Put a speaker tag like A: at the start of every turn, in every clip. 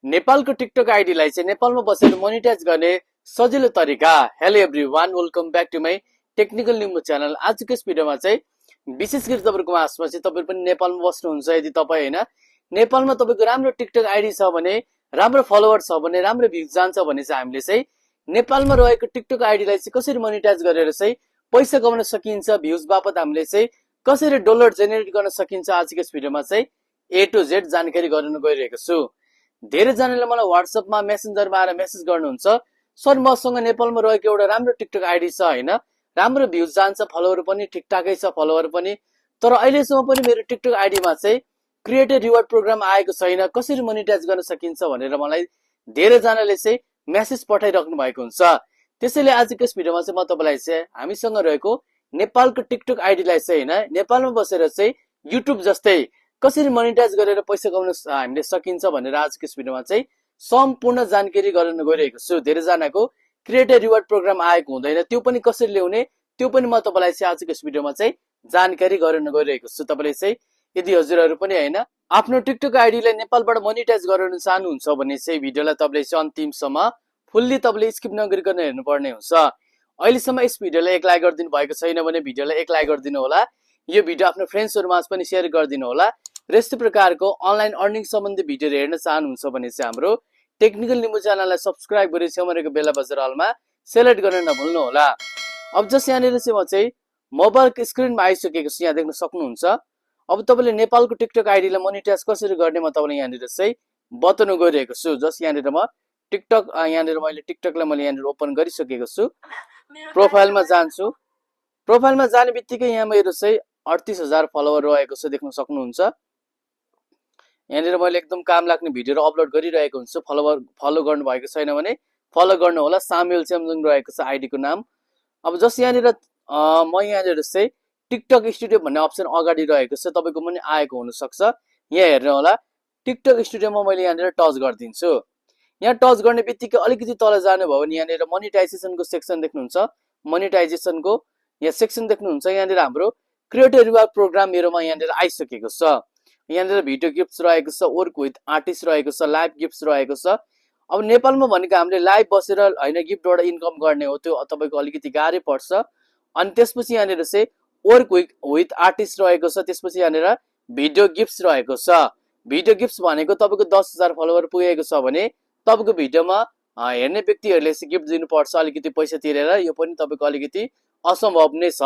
A: नेपालको टिकटक आइडीलाई चाहिँ नेपालमा बसेर मोनिटाइज गर्ने सजिलो तरिका। Hello everyone, welcome back to my technical न्युमो च्यानल। आजको यस भिडियोमा चाहिँ विशेष गरी तपाईँहरूको आसमा चाहिँ तपाईहरु पनि नेपालमा बस्नुहुन्छ, यदि तपाईँ हैन नेपालमा तपाईको राम्रो टिकटक आइडी छ भने, राम्रो फलोवर छ भने, राम्रो भ्युज जान्छ भने चाहिँ हामीले चाहिँ नेपालमा रहेको टिकटक आइडीलाई चाहिँ कसरी मोनिटाइज गरेर चाहिँ पैसा कमाउन सकिन्छ, भ्युज बापत हामीले चाहिँ कसरी डलर जेनेरेट गर्न सकिन्छ, आजको यस भिडियोमा चाहिँ ए टु जेड जानकारी गराउन गइरहेको छु। धेरै जनाले मलाई व्हाट्सएपमा मेसेन्जरमा आएर मेसेज गर्नुहुन्छ, सर मसँग नेपालमा रहेको एउटा राम्रो टिकटक आइडी छ हैन, राम्रो भ्युज जान्छ, फलोवर पनि ठिकठाकै छ, फलोवर पनि, तर अहिलेसम्म पनि मेरो टिकटक आइडीमा चाहिँ क्रिएटेड रिवार्ड प्रोग्राम आएको छैन, कसरी मोनिटाइज गर्न सकिन्छ भनेर मलाई धेरै जनाले चाहिँ मेसेज पठाइराख्नु भएको हुन्छ। त्यसैले आजको यस भिडियोमा चाहिँ म तपाईलाई चाहिँ हामीसँग रहेको नेपालको टिकटक आइडीलाई चाहिँ हैन नेपालमा बसेर चाहिँ युट्युब जस्तै कसरी मोनिटाइज गरेर पैसा कमाउन हामीले सकिन्छ भनेर आजको यस भिडियोमा चाहिँ सम्पूर्ण जानकारी गराउन गइरहेको छु। धेरै जनाको क्रिएटेड रिवार्ड प्रोग्राम आएको हुँदैन, त्यो पनि कसरी ल्याउने त्यो पनि म तपाईलाई चाहिँ आजको यस भिडियोमा चाहिँ जानकारी गराउन गइरहेको छु। तपाईले चाहिँ यदि हजुरहरु पनि हैन आफ्नो टिकटक आइडीलाई नेपालबाट मोनिटाइज गराउन चाहनुहुन्छ भने चाहिँ भिडियोलाई तपाईले चाहिँ अन्तिमसम्म फुल्ली तपाईले स्किप नगरिकन हेर्नुपर्ने हुन्छ। अहिलेसम्म यस भिडियोलाई एक लाइक गरिदिनु भएको छैन भने भिडियोलाई एक लाइक गरिदिनु होला। यो भिडियो आफ्नो फ्रेन्ड्सहरुमा पनि शेयर गरिदिनु होला। र यस्तै प्रकारको अनलाइन अर्निङ सम्बन्धी भिडियोहरु हेर्न चाहनुहुन्छ भने चाहिँ हाम्रो टेक्निकल न्युमो च्यानललाई सब्स्क्राइब गरी छेउमा रहेको बेल बजार अलमा सेलेक्ट गर्न नभुल्नु होला। अब जस यहाँनिर चाहिँ म चाहिँ मोबाइलको स्क्रिनमा आइसकेको छु, यहाँ देख्न सक्नुहुन्छ। अब तपाईले नेपालको टिकटक आइडीलाई मोनिटाइज कसरी गर्ने म तपाईलाई यहाँनिर चाहिँ बताउन गइरहेको छु। जस यहाँनिर म टिकटक यहाँनिर मैले टिकटकलाई मैले यहाँनिर ओपन गरिसकेको छु। प्रोफाइलमा जान्छु। प्रोफाइलमा जाने बित्तिकै यहाँ मेरो चाहिँ 38,000 फलोवर रहेको छ, देख्न सक्नुहुन्छ। यहाँनिर मैले एकदम काम लाग्ने भिडियोहरु अपलोड गरिरहेको हुन्छु। फलो गर्नु भएको छैन भने फलो गर्नु होला। सामुएल चेम्जुङ रहेको छ आइडी को नाम। अब जस यहाँनिर म यहाँनिर चाहिँ टिकटक स्टुडियो भन्ने अप्सन अगाडि रहेको छ, तपाईको पनि आएको हुन सक्छ। यहाँ हेर्नु होला, टिकटक स्टुडियोमा मैले यहाँनिर टच गर्दिन्छु। यहाँ टच गर्ने बित्तिकै अलिकति तल जानु भयो भने यहाँनिर मोनेटाइजेसनको सेक्सन देख्नुहुन्छ। मोनेटाइजेसनको यहाँ सेक्सन देख्नुहुन्छ। यहाँनिर हाम्रो क्रिएटेड रिवार्ड प्रोग्राम मेरोमा यहाँनिर आइसकेको छ। यहाँनिर भिडियो गिफ्ट्स रहेको छ, वर्क विथ आर्टिस्ट रहेको छ, लाइभ गिफ्ट्स रहेको छ। अब नेपालमा भनेको हामीले लाइभ बसेर हैन गिफ्टबाट इन्कम गर्ने हो, त्यो तपाईको अलिकति गाह्रै पर्छ। अनि त्यसपछि यहाँनिर चाहिँ वर्क विथ आर्टिस्ट रहेको छ। त्यसपछि यहाँनिर भिडियो गिफ्ट्स रहेको छ। भिडियो गिफ्ट्स भनेको तपाईको 10,000 फलोवर पुगेको छ भने तपाईको भिडियोमा हेर्ने व्यक्तिहरुले चाहिँ गिफ्ट दिनुपर्छ अलिकति पैसा तिरेर। यो पनि तपाईको अलिकति असम्भव नै छ।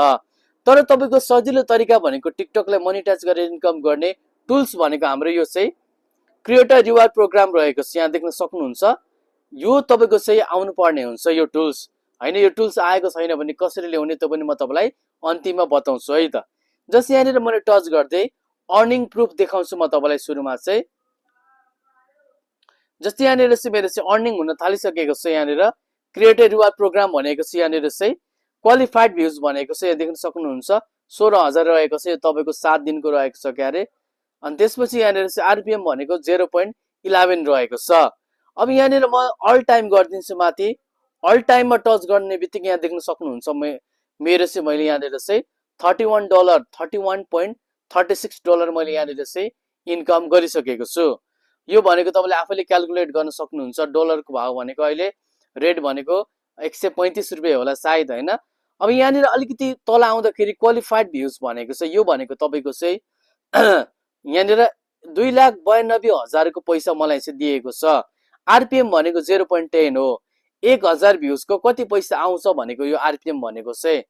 A: तर तपाईको सजिलो तरिका भनेको टिकटकलाई मोनिटाइज गरेर इन्कम गर्ने टुल्स भनेको हाम्रो यो चाहिँ क्रिएटर रिवार्ड प्रोग्राम रहेको छ। यहाँ देख्न सक्नुहुन्छ। यो तपाईको चाहिँ आउनु पर्ने हुन्छ यो टुल्स हैन। यो टुल्स आएको छैन भने कसरी ल्याउने त्यो पनि म तपाईलाई अन्तिममा बताउँछु है त। जस यहाँनिर मैले टच गर्दै अर्निङ प्रुफ देखाउँछु म तपाईलाई सुरुमा चाहिँ। जस्तै यहाँनिर चाहिँ मेरो चाहिँ अर्निङ हुन थालिसकेको छ। यहाँनिर क्रिएटेड रिवार्ड प्रोग्राम भनेको चाहिँ यहाँनिर चाहिँ क्वालिफाइड भ्युज भनेको चाहिँ यहाँ देख्न सक्नुहुन्छ 16,000 रहेको छ। यो तपाईको 7 दिनको रहेको छ क्यारे। अनि त्यसपछि यहाँनिर चाहिँ आरपीएम भनेको 0.11 रहेको छ। अब यहाँनिर म अल टाइम गर्दिन्छु माथि। अल टाइममा टच गर्ने बित्तिकै यहाँ देख्न सक्नुहुन्छ मेरो चाहिँ मैले यहाँनिर चाहिँ $31 $31.36 डलर मैले यहाँनिर चाहिँ इन्कम गरिसकेको छु। यो भनेको तपाईले आफैले क्याल्कुलेट गर्न सक्नुहुन्छ। डलरको भाव भनेको अहिले रेट भनेको 135 रुपैयाँ होला सायद हैन। अब यहाँनिर अलिकति तल आउँदाखेरि क्वालिफाइड भ्युज भनेको छ। यो भनेको तपाईको चाहिँ यहाँनिर 2,92,000 को पैसा मलाई चाहिँ दिएको छ। आरपीएम भनेको 0.10 हो। 1,000 भ्युजको कति पैसा आउँछ भनेको यो आरपीएम भनेको चाहिँ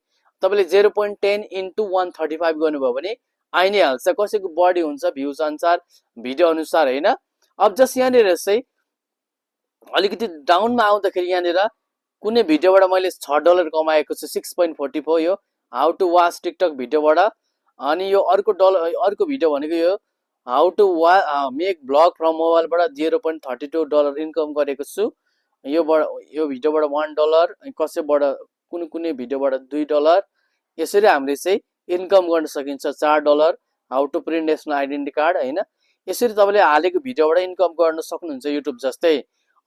A: तपाईले 0.10 into 135 गर्नुभयो भने आइ नै हाल्छ। कसैको बढी हुन्छ भ्युज अनुसार, भिडियो अनुसार हैन। अब जस यहाँनिर चाहिँ अलिकति डाउनमा आउँदाखेरि यहाँनिर कुनै भिडियोबाट मैले $6 कमाएको छु, 6.44 यो हाउ टु वाच टिकटक भिडियोबाट। अनि यो अर्को भिडियो भनेको यो how to make blog from मोबाइलबाट $0.32 इन्कम गरेको छु। यो भिडियोबाट $1, कसैबाट कुनै भिडियोबाट $2, यसरी हामीले चाहिँ इन्कम गर्न सकिन्छ। $4 how to print national identity card हैन। यसरी तपाईले हालेको भिडियोबाट इन्कम गर्न सक्नुहुन्छ युट्युब जस्तै।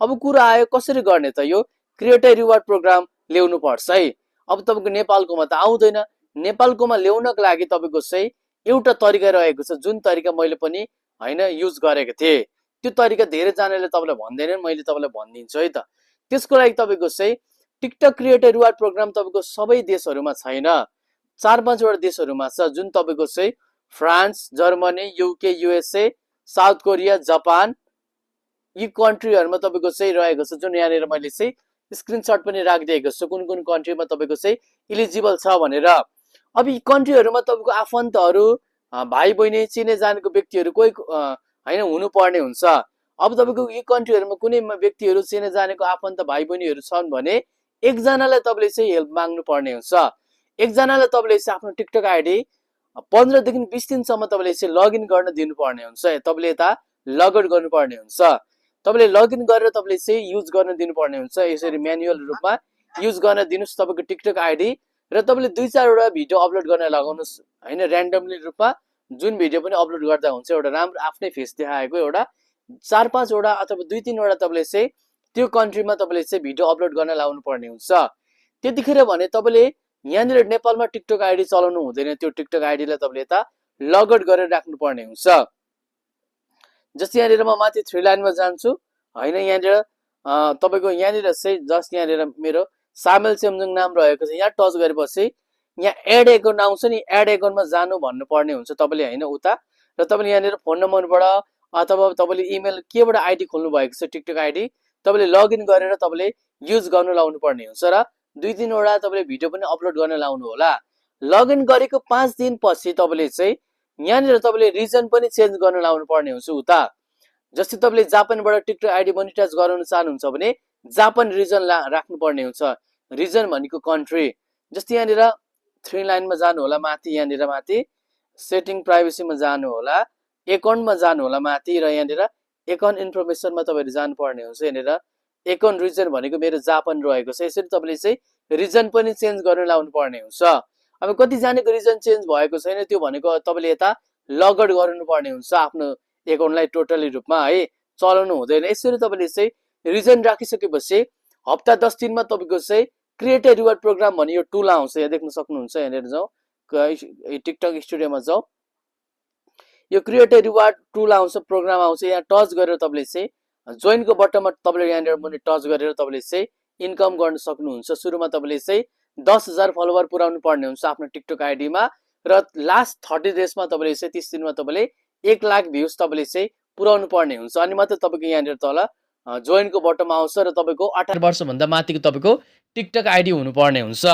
A: अब कुरा आयो कसरी गर्ने त? यो क्रिएटर रिवार्ड प्रोग्राम ल्याउनु पर्छ है। अब तपाईको नेपालकोमा त आउँदैन। नेपालकोमा ल्याउनको लागि तपाईको चाहिँ एउटा तरिका रहेको छ, जुन तरिका मैले पनि हैन युज गरेको थिए। त्यो तरिका धेरैजनाले तपाईँलाई भन्दैनन्, मैले तपाईँलाई भनिदिन्छु है त। त्यसको लागि तपाईँको चाहिँ टिकटक क्रिएटर रिवार्ड प्रोग्राम तपाईँको सबै देशहरूमा छैन, 4-5 वटा देशहरूमा छ, जुन तपाईँको चाहिँ France, Germany, UK, USA, south Korea, Japan, यी कन्ट्रीहरूमा तपाईँको चाहिँ रहेको छ, जुन यहाँनिर मैले चाहिँ स्क्रिनसट पनि राखिदिएको छु कुन कुन कन्ट्रीमा तपाईँको चाहिँ इलिजिबल छ भनेर। अब यी कन्ट्रीहरूमा तपाईँको आफन्तहरू, भाइ बहिनी, चिने जानेको व्यक्तिहरू कोही होइन हुनुपर्ने हुन्छ। अब तपाईँको यी कन्ट्रीहरूमा कुनै व्यक्तिहरू, चिने जानेको आफन्त भाइ बहिनीहरू छन् भने एकजनालाई तपाईँले चाहिँ हेल्प माग्नु पर्ने हुन्छ। एकजनालाई तपाईँले चाहिँ आफ्नो टिकटक आइडी 15 देखि 20 दिनसम्म तपाईँले चाहिँ लगइन गर्न दिनुपर्ने हुन्छ। तपाईँले यता लगआउट गर्नुपर्ने हुन्छ, तपाईँले लगइन गरेर तपाईँले चाहिँ युज गर्न दिनुपर्ने हुन्छ। यसरी म्यानुअल रूपमा युज गर्न दिनुहोस् तपाईँको टिकटक आइडी, र तपाईँले 2-4 वटा भिडियो अपलोड गर्न लगाउनुहोस् होइन, ऱ्यान्डमली रूपमा जुन भिडियो पनि अपलोड गर्दा हुन्छ एउटा राम्रो आफ्नै फेस देखाएको एउटा 4-5 वटा अथवा 2-3 वटा तपाईँले चाहिँ त्यो कन्ट्रीमा तपाईँले चाहिँ भिडियो अपलोड गर्न लाउनु पर्ने हुन्छ। त्यतिखेर भने तपाईँले यहाँनिर नेपालमा टिकटक आइडी चलाउनु हुँदैन, त्यो टिकटक आइडीलाई तपाईँले यता लगआउट गरेर राख्नुपर्ने हुन्छ। जस्तै यहाँनिर म माथि 3 लाइनमा जान्छु होइन, यहाँनिर तपाईँको यहाँनिर चाहिँ जस्ट यहाँनिर मेरो सामेल चेम्जुङ नाम रहेको छ, यहाँ टच गरेपछि यहाँ एड एकाउन्ट आउँछ नि, एड एकाउन्टमा जानु भन्नुपर्ने हुन्छ तपाईँले होइन उता, र तपाईँले यहाँनिर फोन नम्बरबाट अथवा तपाईँले इमेल केबाट आइडी खोल्नु भएको छ टिकटक आइडी तपाईँले लगइन गरेर तपाईँले युज गर्नु लाउनु पर्ने हुन्छ, र 2-3 वटा तपाईँले भिडियो पनि अपलोड गर्न लाउनु होला। लगइन गरेको 5 दिनपछि तपाईँले चाहिँ यहाँनिर तपाईँले रिजन पनि चेन्ज गर्न लाउनु पर्ने हुन्छ उता। जस्तै तपाईँले जापानबाट टिकटक आइडी मोनिटाइज गराउन चाहनुहुन्छ भने जापान रिजन राख्नुपर्ने हुन्छ, रिजन भनेको कन्ट्री। जस्तै यहाँनिर 3 लाइनमा जानु होला माथि, यहाँनिर माथि सेटिङ प्राइभेसीमा जानु होला, एकाउन्टमा जानु होला माथि, र यहाँनिर एकाउन्ट इन्फर्मेसनमा तपाईँहरू जानुपर्ने हुन्छ। यहाँनिर एकाउन्ट रिजन भनेको मेरो जापान रहेको छ, यसरी तपाईँले चाहिँ रिजन पनि चेन्ज गर्न लाउनु पर्ने हुन्छ। अब कतिजनाको रिजन चेन्ज भएको छैन, त्यो भनेको तपाईँले यता लगआउट गर्नुपर्ने हुन्छ आफ्नो एकाउन्टलाई टोटली रूपमा है, चलाउनु हुँदैन। यसरी तपाईँले चाहिँ रिजन राखिसकेपछि हप्ता 10 दिनमा तपाईँको चाहिँ क्रिएटर रिवार्ड प्रोग्राम भन्ने यो टुल आउँछ, यहाँ देख्न सक्नुहुन्छ। यहाँनिर जाउँ, टिकटक स्टुडियोमा जाउँ, यो क्रिएटर रिवार्ड टुल आउँछ, प्रोग्राम आउँछ, यहाँ टच गरेर तपाईँले चाहिँ जोइनको बटनमा तपाईँले यहाँनिर पनि टच गरेर तपाईँले चाहिँ इन्कम गर्न सक्नुहुन्छ। सुरुमा तपाईँले चाहिँ 10,000 फलोवर पुऱ्याउनु पर्ने हुन्छ आफ्नो टिकटक आइडीमा, र लास्ट 30 डेजमा तपाईँले चाहिँ 30 दिनमा तपाईँले 1 लाख भ्युज तपाईँले चाहिँ पुऱ्याउनु पर्ने हुन्छ। अनि मात्र तपाईँको यहाँनिर तल जोइनको बटनमा आउँछ, र तपाईँको 18 वर्षभन्दा माथिको तपाईँको टिकटक आइडी हुनुपर्ने हुन्छ।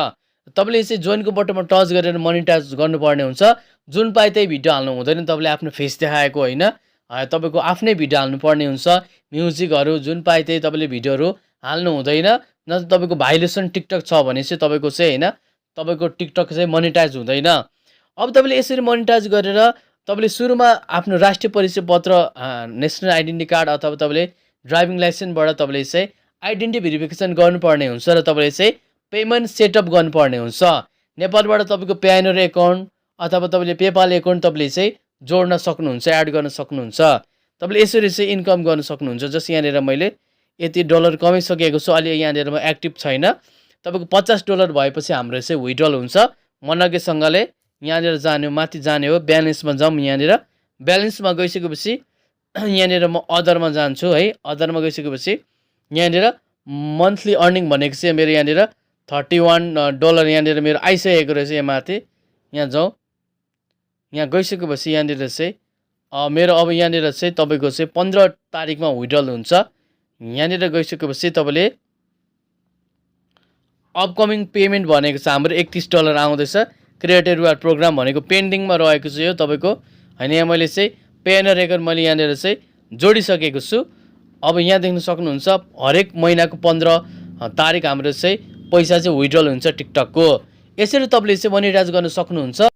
A: तपाईँले चाहिँ जोइनको बटनमा टच गरेर मोनिटाइज गर्नुपर्ने हुन्छ। जुन पाए त्यही भिडियो हाल्नु हुँदैन, तपाईँले आफ्नो फेस देखाएको होइन, तपाईँको आफ्नै भिडियो हाल्नुपर्ने हुन्छ। म्युजिकहरू जुन पाए त्यही तपाईँले भिडियोहरू हाल्नु हुँदैन, न तपाईँको भाइलेसन टिकटक छ भने चाहिँ तपाईँको चाहिँ होइन, तपाईँको टिकटक चाहिँ मोनिटाइज हुँदैन। अब तपाईँले यसरी मोनिटाइज गरेर तपाईँले सुरुमा आफ्नो राष्ट्रिय परिचय पत्र, नेसनल आइडेन्टिटी कार्ड अथवा तपाईँले ड्राइभिङ लाइसेन्सबाट तपाईँले चाहिँ आइडेन्टिटी भेरिफिकेसन गर्नुपर्ने हुन्छ, र तपाईँले चाहिँ पेमेन्ट सेटअप गर्नुपर्ने हुन्छ। नेपालबाट तपाईँको प्यानर एकाउन्ट अथवा तपाईँले पेपाल एकाउन्ट तपाईँले चाहिँ जोड्न सक्नुहुन्छ, एड गर्न सक्नुहुन्छ। तपाईँले यसरी चाहिँ इन्कम गर्न सक्नुहुन्छ। जस्तो यहाँनिर मैले यति डलर कमाइसकेको छु, अलि यहाँनिर म एक्टिभ छैन। तपाईँको $50 भएपछि हाम्रो चाहिँ विड्रल हुन्छ मनगेसँगले। यहाँनिर जाने माथि जाने हो, ब्यालेन्समा जाउँ। यहाँनिर ब्यालेन्समा गइसकेपछि यहाँनिर म अदरमा जान्छु है। अदरमा गइसकेपछि यहाँनिर मन्थली अर्निङ भनेको चाहिँ मेरो यहाँनिर $31 यहाँनिर मेरो आइसकेको रहेछ। यहाँ माथि यहाँ जाउँ, यहाँ गइसकेपछि यहाँनिर चाहिँ मेरो अब यहाँनिर चाहिँ तपाईँको चाहिँ 15 तारिकमा विड्रल हुन्छ। यहाँनिर गइसकेपछि तपाईँले अपकमिङ पेमेन्ट भनेको छ हाम्रो $31 आउँदैछ। क्रिएटर रिवार्ड प्रोग्राम भनेको पेन्डिङमा रहेको छ यो तपाईँको होइन। यहाँ मैले चाहिँ पेनर एकाउन्ट मैले यहाँनिर चाहिँ जोडिसकेको छु। अब यहाँ देख्न सक्नुहुन्छ हरेक महिनाको 15 तारिक हाम्रो चाहिँ पैसा चाहिँ विड्रल हुन्छ टिकटकको। यसरी तपाईँले चाहिँ मोनिटाइज गर्न सक्नुहुन्छ।